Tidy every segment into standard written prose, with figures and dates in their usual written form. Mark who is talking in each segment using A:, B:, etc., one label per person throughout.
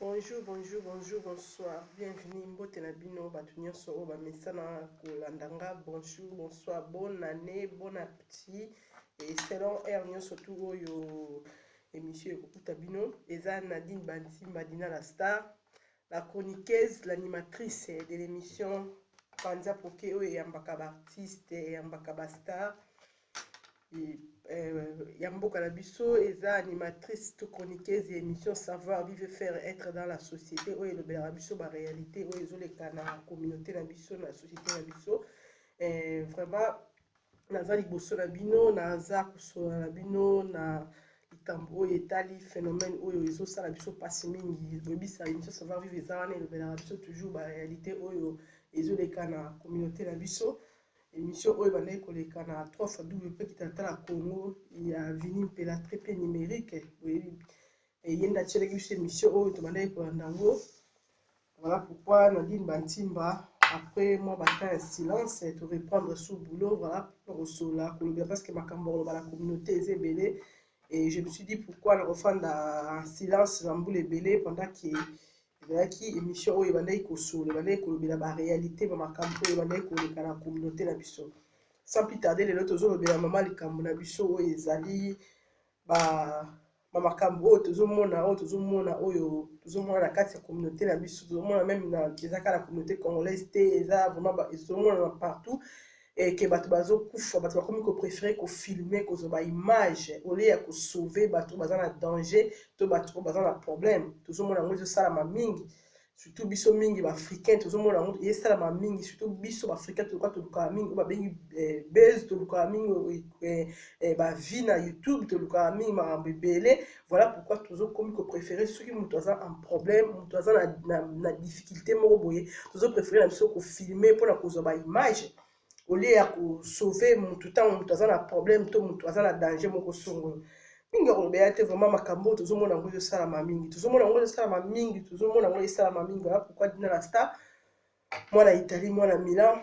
A: Bonjour, bonjour, bonjour, bonsoir. Bienvenue mbote na bino bato nyonso oyo bamesana kolanda nga. Bonjour, bonsoir, bonne année, bon appétit. Et selon heure nyonso tu oyo émission ekokuta bino, eza Nadine Bantimba Dina la star, la chroniqueuse, l'animatrice de l'émission Panza Poke oyo eyambaka ba artiste, eyambaka ba star. Ya mboka na biso. Eza animatrice to chroniqueuse ya émission Savoir vivre, faire, être dans la société, oyo elobelaka biso baréalité oyo ezoleka na communauté na biso, na société na biso. Vraiment naza liboso na bino, naza kosolola na bino na likambo oyo etali phénomène oyo ezosala biso mpasi mingi. Boyebisa, émission Savoir vivre eza wana, elobelaka biso toujours baréalité oyo ezoleka na communauté na biso. Émission oyo ebandaki koleka na 3 fois double mpe Kitala Congo ya Vini Mpela très numérique. Boyebi, ye nde atielaki biso émission oyo, tobandaki kolanda yango. Voilà pourquoi Nadine Bantimba, après moi batemps ya silence, to reprendre sous boulot. Voilà, kosolola, kolobela, parce que makambo koloba na communauté eza ebele. Et je me suis dit, pourquoi na kofanda en silence na mbula ebele pendant que ezalaki émission oyo ebandaki kosolola, ebandaki kolobela baréalité, bamakambo oyo ebandaki koleka na communauté na biso? Sans plus tarder, lelo tozolobela mama likambo na biso oyo ezali bamakambo oyo tozomona, oyo tozomona na kati ya communauté na biso. Tozomona même na, eza kaka na communauté congolaise te, eza vraiment ezomonana partout ke bato bazokufa, bato bakomi kopréférer kofilmer, kozwa baimage au lieu ya kosauver bato baza na danger to bato oyo baza na problème. Tozomona yango ezosalama mingi, surtout biso mingi baafricain. Tozomona yango esalama mingi, surtout biso baafricain. Tolukaka mingi oyo babengi buzz, tolukaka mingi bavues na YouTube, tolukaka mingi makambo ebele. Voilà pourquoi tozokomi kopréférer, soki moto aza en problème, moto aza na difficulté moko boye, tozopréférer na biso kofilmer mpona kozwa baimage au lieu ya kosauver motu ntango moto aza na problème to moto aza na danger moko songolo. Mingi ya kolobela te. Vraiment, makambo oyo tozomona yango ezosalama mingi, tozomona yango ezosalama mingi, tozomona yango esalama mingi. Voilà pourquoi Dina la star, mwana Italie, mwana Milan,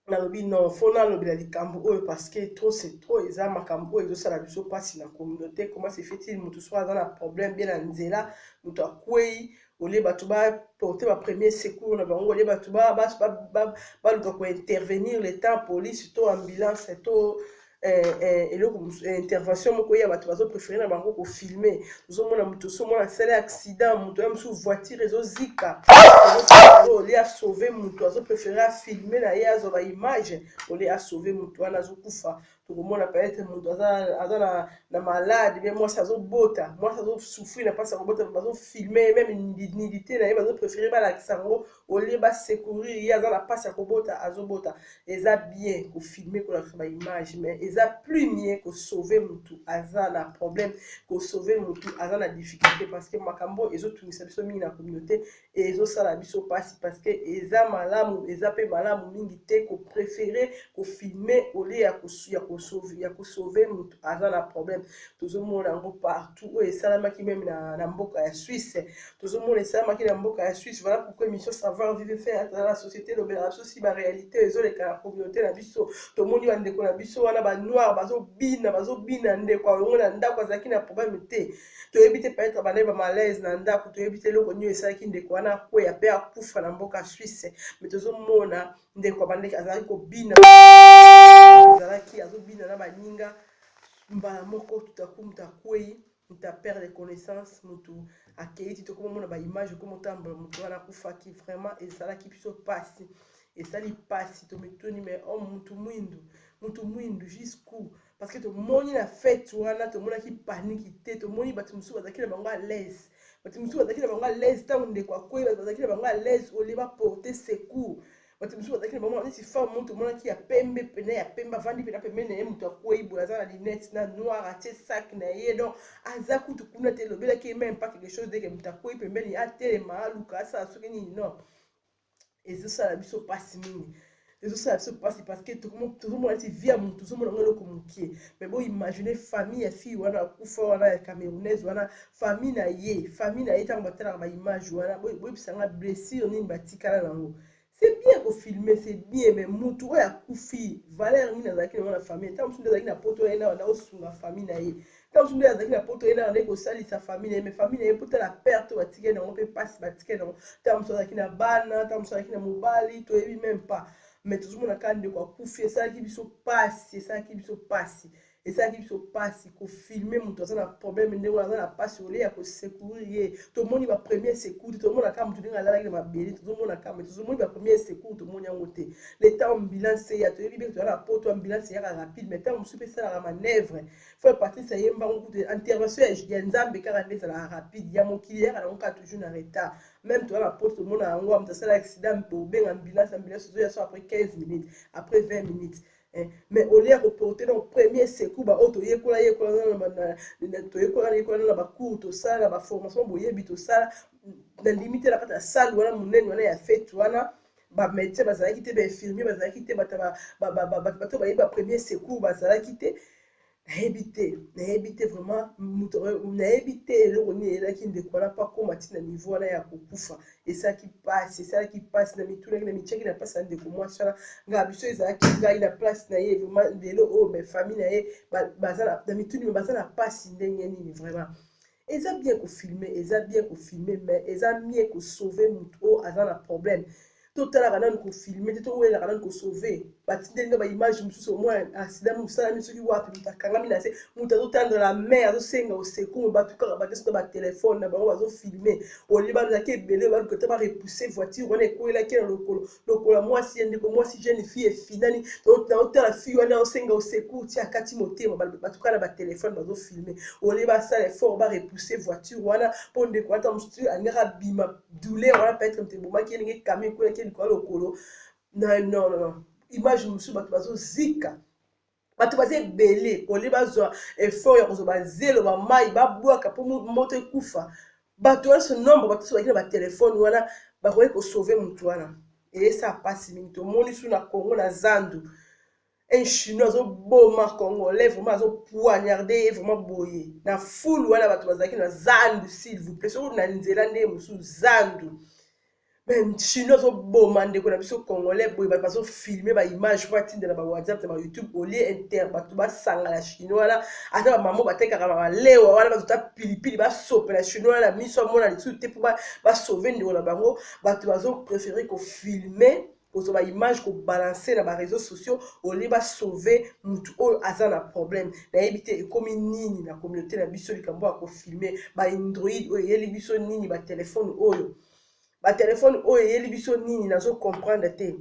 A: nalobi non, faut nalobela likambo oyo, parce que trop c'est trop. Eza makambo oyo ezosala biso mpasi na communauté. Comment se fait-il, moto soki aza na problème bien na nzela, moto akwei, au lieu bato baporter bapremier secours na bango, au lieu bato baluka kointervenir le temps police to ambulance to eloko intervention moko ya bato, bazopréférer na bango kofilmer. Ozomona moto osomona asali accident, moto ya mosusu voiture ezozika, au lieu asauver moto, azopréférer afilmer na ye, azwa baimage au lieu asauver moto wana azokufa. Tokomona peut-être moto aza na malade bien, mwasi azobota, mwasi azosouffrir na mpasi ya kobota, bazofilmer même nudité na ye, bazopréférer balakisa yango au lieu basecourir ye. Aza na mpasi ya kobota, azobota. Eza bien kofilmer, kolakisa baimage, mais eza plus mieux kosauver motu aza na problème, kosauver motu aza na difficulté, parce que makambo ezotungisa biso mingi na communauté, ezosala biso mpasi, parce que eza malamu, eza mpe malamu mingi te kopréférer kofilmer au lieu ya kosauver motu aza na problème. Tozomona yango partout. Oyo esalamaki même na mboka ya Suisse, tozomona esalamaki na mboka ya Suisse. Voilà pourquoi émission Savoir vivre, faire dans la société elobelaka biso si baréalité ezoleka na communauté na biso. Tomoni bandeko na biso wana banoir bazobina, bazobina. Ndeko alongo na ndako, azalaki na problème te. Toyebi te, peut-être bandai bamalaise na ndako, toyebi te eloko nini esalaki ndeko wana akweya mpe akufa na mboka Suisse. Mais tozomona ndeko abandaki, azalaki kobina, azalaki azobina na baninga. Mbala moko, tutaku moto akwei, moto aperdre connaissance, moto akei ti tokomomona baimage ekomotambola, moto wana akufaki. Vraiment ezalaki biso mpasi, esali mpasi. Tomituni, mais homme, motu mwindu, motu mwindu jusqu'où? Parce que tomoni na fête wana, tomonaki panique te. Tomoni bato mosusu bazalaki na bango à l'aise, bato mosusu bazalaki na bango à l'aise. Ntango ndeko akwei, bato bazalaki na bango à l'aise au lieu baporter secours. Bato mosusu bazalaki na bango neti femme moto omonaki ya pembe pene, ya pembe, avandi pena pembeni na ye. Moto akwei boye, aza na lunette na noir, atie sac na ye, donc aza kutu kuna te. Elobelaki ye même pas quelque chose deke moto akwei pembeni, atelema, aluka, asala soki nini. Non, ezosala biso mpasi mingi, ezosala biso mpasi, parce que tozomona neti vie ya motu, tozomona ngo eloko mokie. Mais boimagine famille ya fille wana akufa wana, ya Camerounaise wana, famille na ye, famille na ye, ntango batalaka baimage wana, boyebisanga blessure nini batikala nango. C'est bien kofilmer, c'est bien, mais mutu oyo akufi, valeur nini azalaki nango na famille? Ntango mosusu nde azalaki na poto, ye na banda kosunga famille na ye. Ntango mosusu nde azalaki na poto, ye nde kosalisa famille na ye, mais famille na ye mpo tala perte oyo batikeli nango mpe mpasi batikeli nango. Ntango mosusu azalaki na bana, ntango mosusu azalaki na mobali, toyebi même pas, mais tozomona kaka ndeko akufi. Esalaki biso mpasi, esalaki biso mpasi, esalaki biso mpasi kofilmer moto aza na problème ndenge wana, aza na mpasi. Au lieu ya kosecourir ye, tomoni bapremier secours te. Tomona kaka moto ndenge alalaki na mabele, tozomona kaka, mais tozomoni bapremier secours, tomoni yango te. Le temps ambulance eya, toyebi be toza na poto, ambulance eyaka rapide, mais ntango mosusu mpe esalaka manœuvre. Frère Patrice ayembango kutu, intervention ya Nzambe kaka nde ezalaka rapide, ya mokili eyaka nango kaka toujours na retard. Même toza na poto, tomona yango, moto asala accident, bobenga ambulance, ambulance ozoya so après 15 minutes, après 20 minutes. Mais au lieu ya koporter donc premier secours, baoyo toyekola yekola, toyekola yekola na bacours, tosala na baformation, boyebi tosala, na limite na kati ya salle wana monene wana ya fête wana, bamédecin bazalaki te, bainfirmier bazalaki te, bato bayebi bapremier secours bazalaki te. Nayebi te, nayebi te vraiment, moto nayebi te eloko nini eyelaki ndeko wana mpo akóma ntina niveau wana ya kokufa. Esalaki mpasi, esalaki mpasi. Na mitunaki, na mitiaki na place ya ndeko mwasi wana. Ngai biso ezalaki ngai na place na ye, vraiment lelo oyo mais famille na ye baza na mituni, mais baza na mpasi ndenge nini? Vraiment eza bien kofilmer, eza bien kofilmer, mais eza mieux kosauver motu oyo aza na problème. Totalaka nanu kofilmer te, towelaka nanu kosauver. Batindeli nga baimage mosusu, omona accident mosalami soki wapi, moto akangami na se, moto azotendre la main, azosenga au secours. Bato kaka bato na batelefone na bango bazofilmer. Au lieu bazalaki ebele, baluka te barepousser voiture wana ekwelaki na lokolo, lokolo ya mwasi ya ndeko mwasi, jeune fille efinani. Naotala fille wana azosenga au secours, ti akati motema. Bato kaka na batelefone bazofilmer, au lieu basala effort barepousser voiture wana mpo ndeko wana mosusu alingaka bima douleur wana, peut-être moto ebomaki ye ndenge camion ekwelaki likolo ya lokolo. Non, non, non, image mosusu, bato bazozika, bato baza ebele. Au lieu bazwa effort ya kozwa bazelo, bamai, babwaka mpo moto ekufa, bato wana ce nombre bato nyonso bazalaki na batelefone wana, bakoki kosauver motu wana. Eyesa mpasi mingi. Tomoni su na Congo, na zandu, un Chinois azoboma Congolais, vraiment azopoignarder ye vraiment boye na foule wana. Bato bazalaki na zandu, s'il vous plaît, soki na nzela nde mosusu zandu, mais Chinois azoboma ndeko na biso Congolais boye, bato bazofilmer baimage mpo atindela baWhatsApp na baYouTube. Au lieu inter bato basangana Chinois wana, ata bamamo batekaka balewa wana, bazota pilipili, basopela Chinois wana na miso, amona lisusu te, mpo basauver ndeko na bango. Bato bazopréférer kofilmer, kozwa baimage, kobalancer na baréseaux sociaux, au lieu basauver mutu oyo aza na problème. Nayebi te ekomi nini na communauté na biso, likambo ya kofilmer. Baandroid oyo eyeli biso nini? Batelefone oyo, batelefone oyo eyeli biso nini? Nazocomprendre te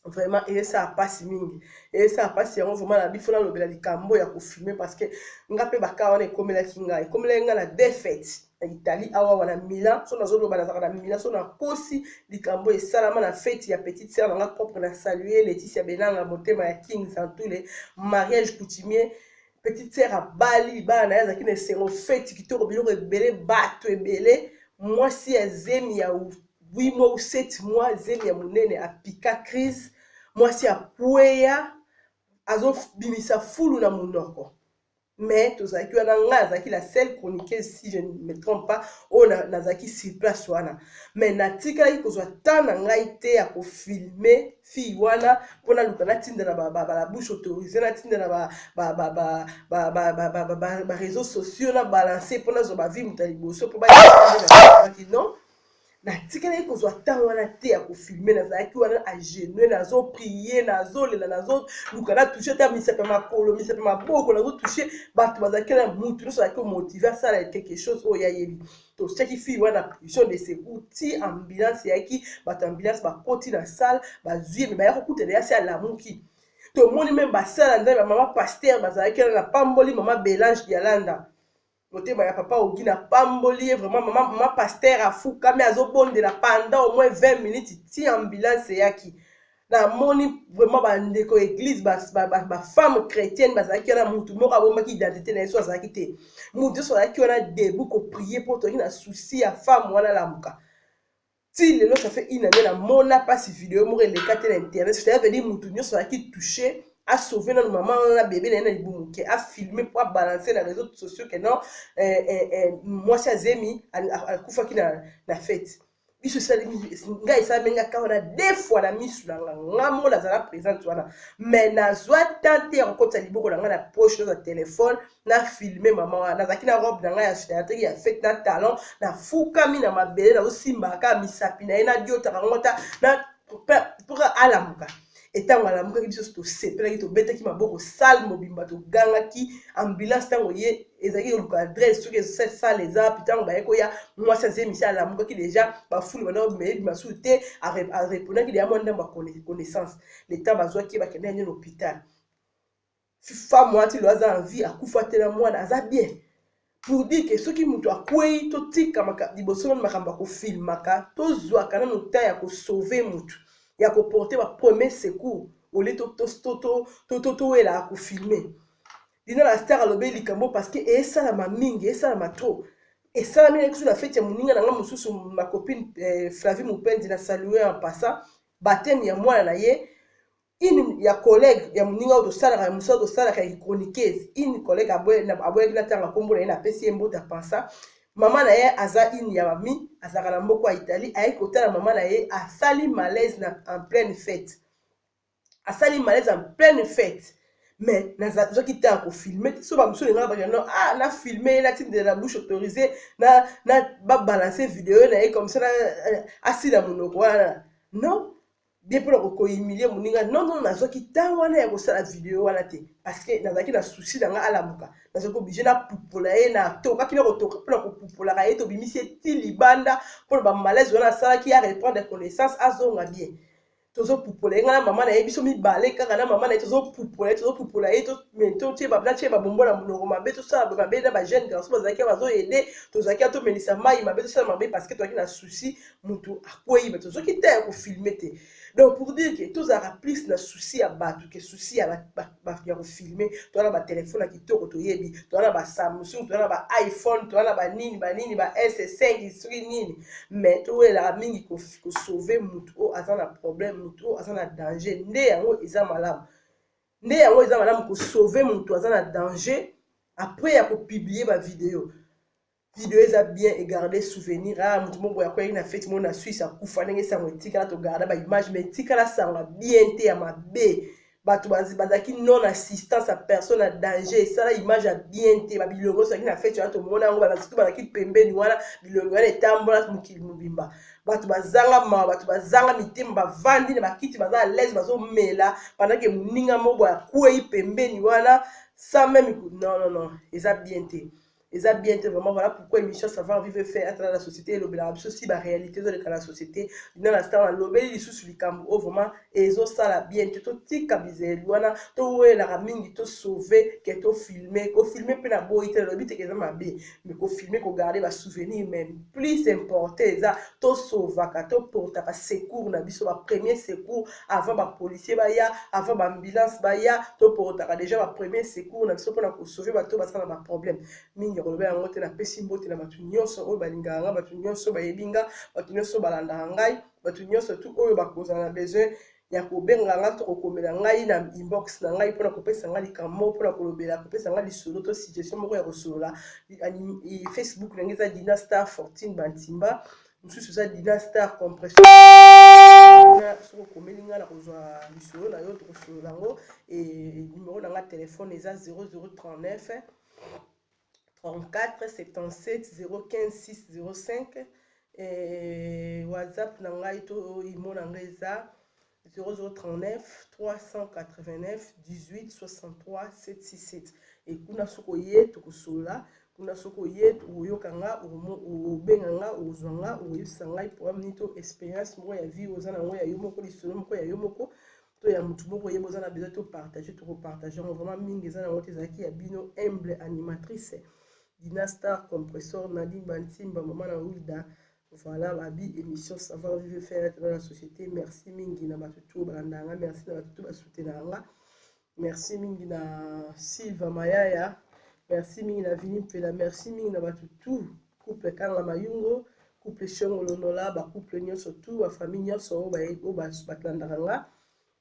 A: vraiment. Ezosala mpasi mingi, ezosala mpasi yango vraiment. Na bifo nalobela likambo ya kofilmer, parce que nga mpe baka wana ekomelaki ngai, ekomelaki ngai na deux fêtes na Italie awa wana, Milan. So nazoloba, nazalaka na Milan. So nakosi, likambo esalama na fête ya petite sœur na nga propre. Na salue Leticia Benanga, motema ya King Zantule. Mariage coutumier, petite sœur abali libala na ye, azalaki na esengo, fête kitoko, biloko ebele, bato ebele. Mwasi ya zemi ya 8 mois ou 7 mois, zemi ya monene, apika crise, mwasi akweya, azobimisa fulu na monoko. Mais tozalaki wana, ngai azalaki la seule chroniqueuse, si je ne me trompe pas, oyo nazalaki sur place wana, mais natikalaki kozwa temps na ngai te ya kofilmer fille wana mpo naluka natinda na bala bouche autorisée, natinda na baréseaux sociaux, na balance mpo nazwa bavues moto ya liboso mpo bayaki. Non, natikalaki kozwa ntango wana te ya kofilmer. Nazalaki wana à genoux, nazoprier, nazolela, nazoluka natoucher ata misapi ya makolo, misapi ya maboko, nazotoucher. Bato bazalaki na mutu nyonso azalaki komotiver asala quelque chose oyo ayebi. Totiaki fille wana position de secours ti ambulance eyaki. Bato ambulance bakoti na salle, bazwi ye, mais baya kokutana ye asi alamuki. Tomoni même basala Nzambe, bamama pasteur bazalaki wana. Na pamboli mama Belange Dialanda, motema ya papa Ogi, na pamboli ye vraiment. Mama pasteur afukami, azobondela pendant au moins 20 minutes ti ambulance eyaki. Namoni vraiment bandeko église, bafemme chrétienne bazalaki wana. Mutu moko abombaki identité na ye, so azalaki te. Mutu nyonso azalaki wana debout koprier mpo tozalaki na souci ya femme wana lamuka. Ti lelo, ça fait une année, namona mpasi video moko eleka te na internet. C'est à dire mutu nyonso azalaki touché, asauver nanu mama wana na bebe na ye na libumu, ke afilmer mpo abalancer na réseaux sociaux ke non, mwasi azemi akufaki na fête. Biso esali ngai, esalami nga kaka wana deux fois na misu na nga. Nga moko nazala présente wana, mais nazwa temps te ya kokotisa liboko na ngai na poche, nazwa telefone, na filme mama wana. Nazalaki na robe na ngai ya théâtre ya fete na talon, nafukami na mabele, nazosimbaka kaka misapi na ye, nadiotaka yango ta na mpoka alamuka. Etango alamukaki, biso tosepelaki, tobetaki maboko, salle mobimba togangaki. Ambulance ntango ye ezalaki koluka adresse soki salle eza wapi, ntango baye koya, mwasi azemisi, alamukaki déjà, bafulu banda ebima susu te, arépondaki déjà mwa ndambo ya connaissance. Le temps bazwaki ye, bakendaki nde na hôpital. Femme wana ti lo aza en vie, akufa te na mwana aza bien. Pour dire que soki moto akwei, totika liboso nano makambo ya kofilmaka, tozwaka nano temps ya kosauver motu, ya koporter bapremier secours, olie towelaka kofilmer. Dina la Star alobeli likambo parce que esalama mingi, esalama trop. Esalami na biso na fête ya moninga na nga mosusu, ma copine Flavie Mopendi, na salue en passant, baptême ya mwana na ye. Une ya collègue ya moninga oyo tosalaka ya mosala, tosalaka ya chroniqueuse, une collègue aboyaki na ntanga nkombo na ye, napesi ye mbote. Apensa mama na ye aza une ya mami, azalaka na mboka ya Italie, ayaki kotala mama na ye, asali malaise na en pleine fête, asali malaise en pleine fête. Mais nazwaki ntango ya kofilmer te. So bamosusu olingaka baka no, ah, na filme ye, natindela na bouche autorisée, na babalance video na ye comme ça asila monoko wana, non bien mpona kokohumilie moninga. Non, non, nazwaki ntango wana ya kosala video wana te parce que nazalaki na souci na nga alamuka. Nazalaki obligé napupola ye, natokaki na kotoka mpona kopupolaka ye, tobimisi ye ti libanda mpona bamalaise wana asalaki, ya reprendre connaissance, azonga bien. Tozopupola ye, ngai na mama na ye, biso mibale kaka na mama na ye, tozopupola ye, tozopupola ye, natie babombo na monoko mabe, tosala mabe na bajeune garçon bazalaki bazoyede, tozalaki tomelisa mai mabe, tosala mabe parce que tozalaki na souci motu akwei, me tozwaki te ya kofilmer te. Donc pour dire que tozalaka plus na souci ya bato que souci ya kofilmer. Toza na batelefone ya kitoko, toyebi, toza na baSamsung, toza na baIPhone, toza na banini banini, ba S5 soki nini, mais towelaka mingi kosauver motu oyo aza na problème, motu oyo aza na danger. Nde yango eza malamu, nde yango eza malamu kosauver motu aza na danger après ya kopublier bavideo. Video eza bien, egarde souvenir. Ah, motu moko boye akweyaki na fête moko na Suisse, akufa, ndenge sango etikala, togarda baimage, mais etikala sango ya bien te, ya mabe. Bato bazalaki non assistance ya personne ya danger, esala image ya bien te. Babilongo ezalaki na fête wana, tomona yango, surtout bazalaki pembeni wana, bilongo wana etambola mokili mobimba. Bato bazanga mawa, bato bazanga mitema, bavandi na bakiti, baza à l'aise, bazomela pendant que moninga moko boye akwei pembeni wana sans même. Non, non, non, eza bien te, eza bien te vraiment. Voilà pourquoi émission Savoir Vivre Faire à travers la société elobelaka biso si baréalité ezoleka na société. Dina na Star nalobeli lisusu likambo oyo, vraiment ezosala bien te. Totika bizeli wana, towelaka mingi tosauve que tofilmer. Kofilmer mpe na boyi te, nalobi teke eza mabe, mais kofilmer, kogarder basouvenir, mais plus important eza tosauvaka, toportaka secours na biso, bapremier secours avant bapolicier baya, avant baambulance baya. Toportaka déjà bapremier secours na biso mpona kosauver bato baza na baproblème mingi. Ya koloba yango te. Napesi mbote na bato nyonso oyo balingaka nga, bato nyonso bayebi nga, bato nyonso balandaka ngai, bato nyonso tu oyo bakozala na besoin ya kobenga nga to kokomela ngai na inbox na ngai mpona kopesa ngai likambo, mpona kolobela, kopesa ngai lisolo to suggestion moko ya kosolola. Facebook na ngai eza Dina Star 14 Bantimba, mosusu eza Dina Star Compression. Soki okomeli ngai na kozwa lisolo na yo, tokosolola yango. Numero na ngai telefone eza 0039 34 77 015 605. WhatsApp na ngai to imo na ngai eza 0039 389 18 63 767. Ekuna soki oye, tokosolola kuna. Soki oye, okoyoka nga, obenga nga, okozwa nga, okoyebisa ngai problème nini to expérience moko ya vie oza nango ya yo moko, lisolo moko ya yo moko to ya motu moko oyeba, oza na besoin topartage, tokopartage yango. Vraiment mingi eza nango te. Ezalaki ya bino humble animatrice Dina Star Compressor, Nadine Bantimba, mama na Wilda. Voilà, babi émission Savoir Vivre Faire dans la société. Merci mingi na bato tu balandaka nga, merci na bato tu basoutenaka nga, merci mingi na Silva Mayaya, merci mingi na Vini Mpela, merci mingi na bato tu, couple Kanga Mayungo, couple Shongolonola, bacouple nyonso tu, bafamille nyonso oyo balandaka nga.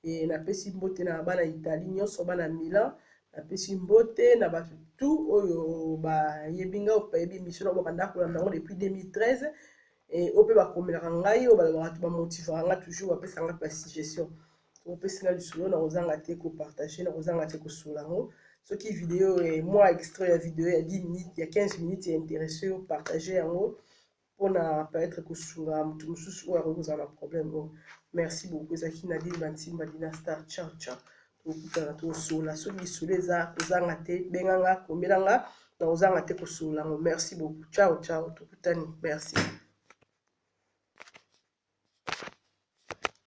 A: E napesi mbote na bana Italie nyonso, bana Milan, napesi mbote na bato tu oyo bayebi nga, oyo bayebi émission na babanda kolanda yango depuis 2013. Oyo mpe bakomelaka ngai, oyo balobaka, bamotivaka nga toujours, bapesaka nga basuggestion. Opesi nga lisolo, na kozanga te kopartage, na kozanga te kosola yango. Soki video, mwa extrait ya video ya 10 minutes, ya 15 minutes ya intéressé yo, partage yango mpona peut-être kosunga moto mosusu oyo akoki kozala na problème oyo. Merci beaucoup. Ezalaki Nadine Bantimba, Dina Star. Ciao ciao, tokutana, tokosola. Soki lisolo eza kozanga te, benganga, komelanga, na kozanga te kosola yango. Merci beaucoup, ciao ciao, tokutani, merci.